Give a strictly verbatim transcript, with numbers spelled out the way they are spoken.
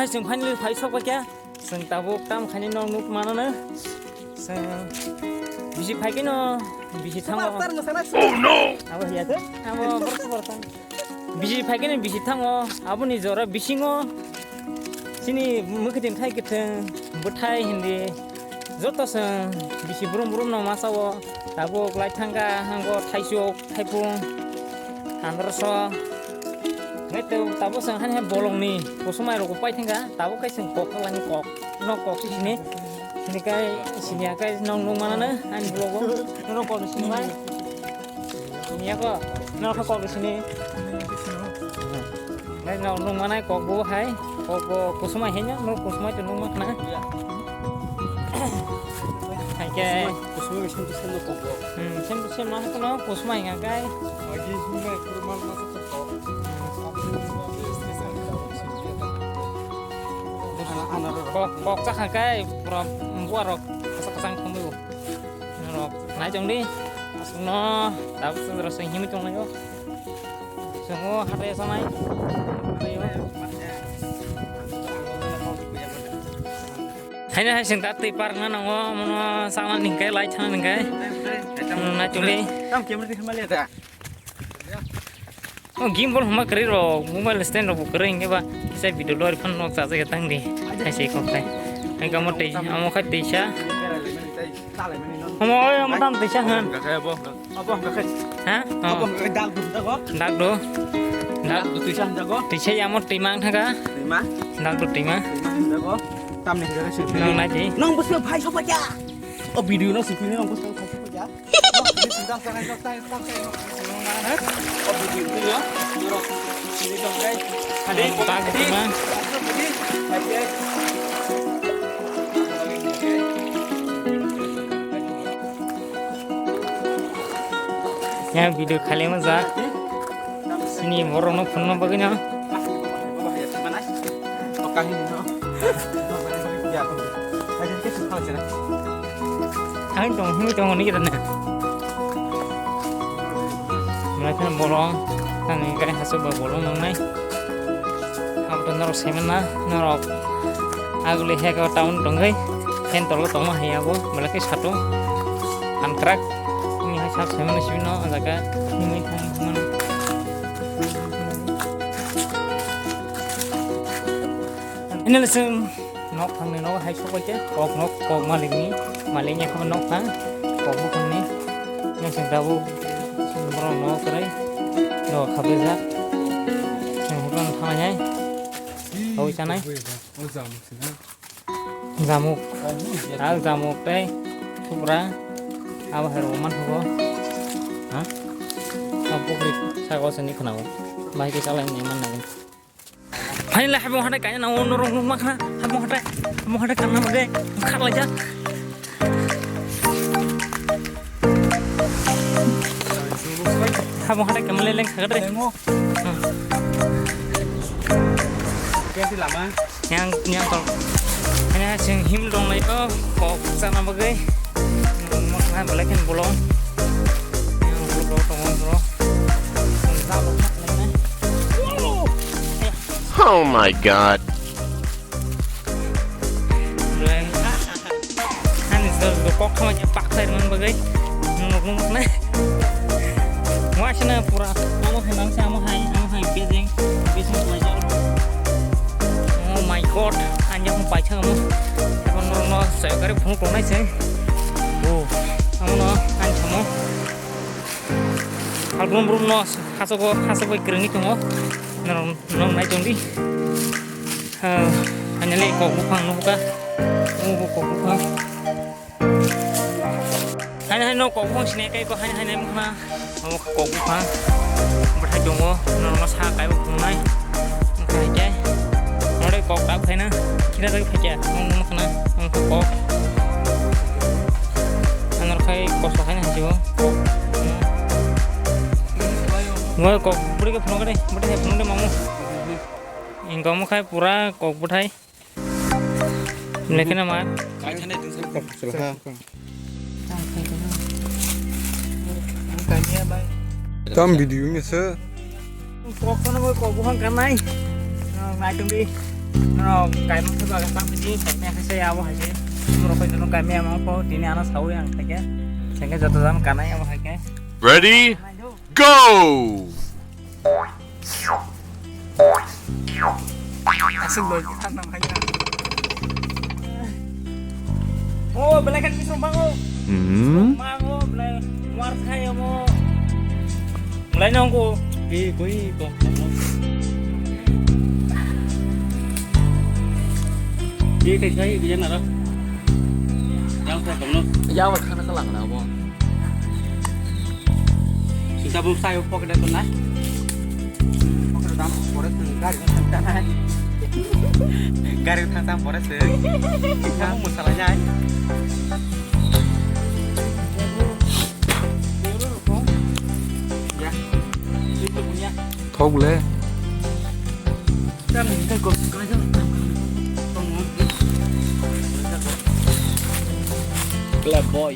Chwng finally phai sok kha. Chwng tabuk tam khaini nok nuk manano. Chwng bisi phai khe no bisi thango. Superstar mwsana. Oh no! Abo hiya khe? Abo borok borok. Bisi phai khe no bisi thango. Aboni jora bisingo chini mwkhitwng thai kwthwng bwthai hindi joto chwng bisi brum brum no ma sao. Tabuk lai thangkha hango thaisuk. Thaipung, handroso. Ngai to tabo sang hani hai bolong ni kusumai rok pai thangka, tabo kai sing kok kala ni kok. No kok si sini. Sini kai sini akai nong nong mana na, ani blogo. No kok sini mai. Sini ako, no kok sini. Nai no nung manai kok bo hai, kok bo kusumai henya, no kusumai to nung mak na. Hai ke. Kusumai sem to sem no kok bo. Hmm, sem to sem no hai no kusumai nga kai. Agi himai kurmal masa to kok. Kok, kok chakha kai, pura buarok kasang kasang thumwi bo. Norok nai tong di. Aswkno tabuk chwng rok chwng himwi tong laio. Chwng o hatai sanai. Haino hai chwng ta twi park na nango, mono chana ningkai, lai chana ningkai. Mono nai tong di. Tam camera di himali ta. O gimbal hwnma kwrwi rok, mobile stand rok bo kwrwi hwnkhe ba kisa video lori phano nok chajakya tang di. Hai se kok khai. Hai kamo tei, amo khai teisa. Omo oi, omo tam teisa hwn. Abo hwnka khai. Ha? Abo hwnka khai dal dum jago. Dak do. Dal do teisa hwn jago. Teisa ya amo twi mang thaka. Twi ma? Dak do twi ma. Twi ma hwn jago. Tam ni hwnka khai se. Nang nai di. Nang bwswk phai sok kha. O video no sipini nang bwswk phai sok kha. Yang video kali ma ja. Sini borok no phone no bagwi no. Ang tong himwi tongo ni kita na. Melakhana bolong, tani kai hasu ba bolong nangnai. Abo to norok saimanna, norok aguli heka town tongwi, fan tolo tongma hai abo, belai khe satung. Antrak, ini hai sak saimanna sibino, jaga himwi thang thangmano. Ini lesung. Nok thangni nogo hai sok bai khe kok nok, kok malikni, malikni khe nok thang, kok buphangni. Yang sing tabuk borok nogo kwrwi nogo khabrijak. Sing hukran thangnai hai. Oi chanai. Jamuk. Al jamuk tei thupra. Abo hai rok manthogo. Ha? Abo pukri sago sini khwnao. Bai khe chalai ni man nai. Finally, habong hatai kaina nango, norok nukma khna, habong hatai, habong hatai kanna bagwi kharlaijak. Habong hatai kamalai leng khagadre. Lemo. Hmm. Kenti lama. Yang, yang tol. Hanya sing him dong lai, oh, kok sana bagwi. Nukma khna belai khen bolong. Yang bolong tongo bro. Wow! Oh my God. Ani do kok khama je pak sai man bagai. Nuk nuk na. Wa sina pura. Amo hai mang sa amo hai amo hai bezeng bezeng wajar. Oh my God. Anya hum pai chang mo. Kon no no sai gari phone ko nai sai. Oh. Amo no an chamo. Al brum brum no hasogo hasogo krengi tongo. Norok nong nai tong di. Finally kok buphang nukha. Obo kok buphang. Haino haino kok buphang sini kai ko haino haino mukha. Obo kok buphang. Bwthai tongo. Norokno sa kai bo phungnai. Mukha hai khe. Ore kok tak khaina. Kira tak phai khe. Mukha na. Mukha kok. Anor khai kosto khaina hai bo. Mo kok bwrwi khe phunuk de, bwtwi khe phunuk de mamu. Ingkha mo khai pura kok bwthai. Lekhe na ma? Tam video ni se. Kok kono mo kok buhang kanai. Nai tum di. No, kaimang khe baga tang phi, kaimang khe se abo hai se. Sumro koi jono kaimang mang po, tini ano sawi ang theke. Sengke joto jan kanai abo hai ke. Ready? Go! Aswk loi thangnang hai na. Oh, belai khe kisong mango. Hmm? Mango, belai war khai amo. Mulai nanggo. Di, koi, kok, kok. Di, tei, tei, bijan naro. Yang, kok, kok, no. Ya, wak, khana, kalang, na, bo. Sita, bo, sai, pocket, to, nai. Pocket, dam, pore, to, gari, to, nai. Gari, to, dam, pore, to. Kamu, musala, jai. Thok le. Club boy.